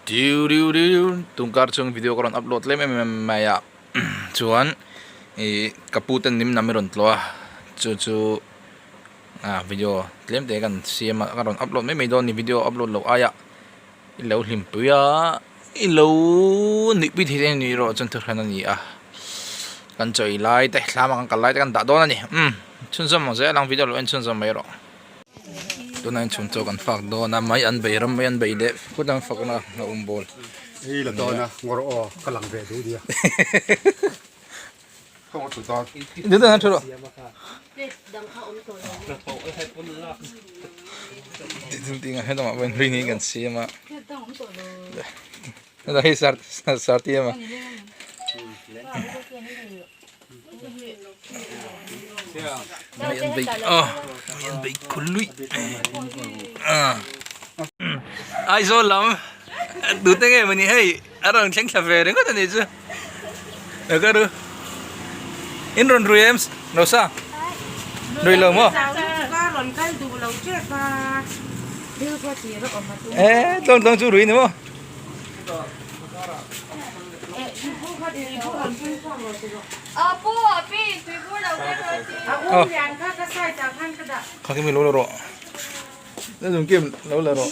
Diu diu diu tungkar chhung video ka rawn upload tlem em em mai a chuan ih ka pu ten nim nam i rawn tlawh a chu chu ah video tlem te kan siam a ka rawn upload mai mai dawn a ni video upload loh aia i lo hlimpui a i lo nuihpui thei te ni erawh chuan thuhran a ni a kan chawi lai te thlam a kan kal lai te kan dah dawn a ni umm chhunzawm ang zel ang video lo en chhunzawm mai rawh. Tunah hian chhun chaw kan fak dawn a mai an bei ram mai an bei leh phut ang fakna a awm bawl. Hei la dawn a ngawr aw ka lang ve duh nia. Ka ngawr thu dawn. Duh dawn thu rawh. Ting a helamah pawhin hlui niin kan siam a. Hei sar sarti ema. Mai an bei a mai an bei khul luih a Aizawl lam tute nge mawni hei a rawn thleng thla ve ringawt a nih chu ka ru in rawn rui em Rosa rui lo maw e tlawng tlawng chu rui ni maw. Kha kim lo la rawh la dùng kim lo la rawh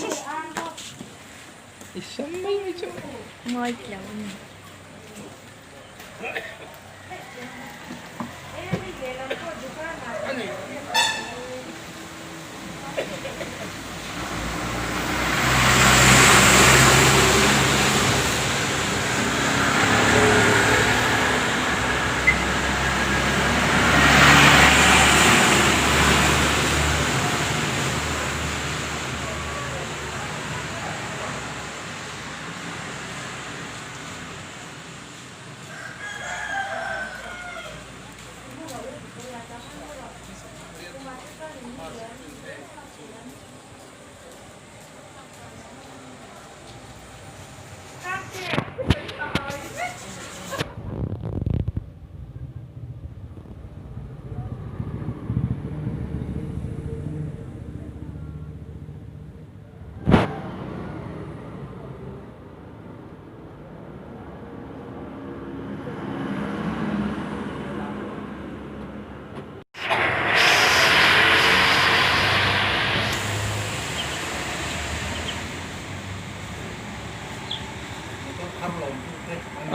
i sam mai mai chu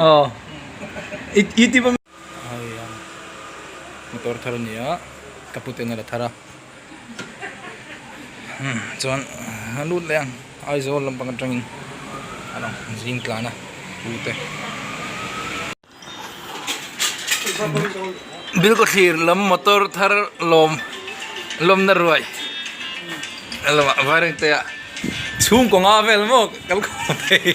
Aw youtube a hei a motor thar a ni a ka puten a la thar a chuan a lut leh ang Aizawl lampang atangin a lang zing tlan a pute. Bilkhawthlir lam motor thar lawm lawmna ruai a lamah vairengte ah chhungkaw nga vel maw kal khawm thei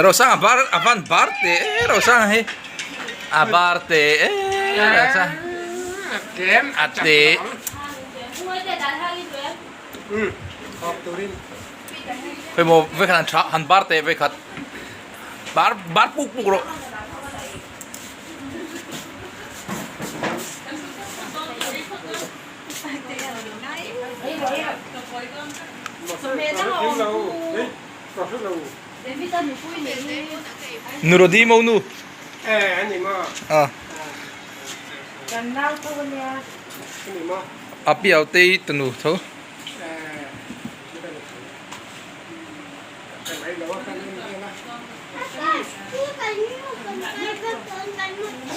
Rosanga bar a van bar teh e Rosanga hi a bar teh e Rosanga a teh. Hei maw vekhat han tha han bar teh vekhat bar bar puk puk rawh. Nurodi mo nu. Ah. A piau te tunu tho.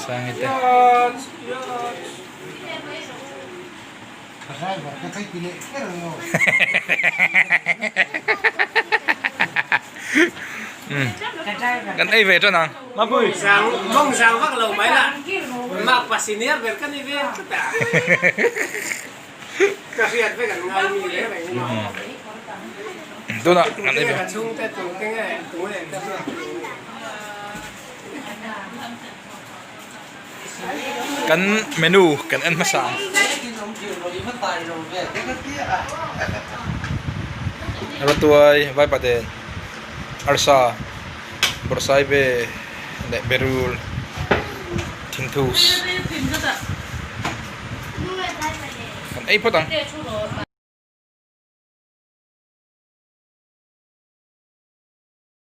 Sang ite. Kan ei ve tan ang. Mong sang vak lo mai la. Mak pa senior ber kan ni ve tlat a. Ka hriat vek an ngai mi reng reng in aw. Tunah kan ei ve. Ka chhungte tung te nge tung e ka hriat. Kan menu kan en hmasa ang. Ratuai vaipaten arsa bawrhsaibe leh berul thingthus. Kan ei phawt ang.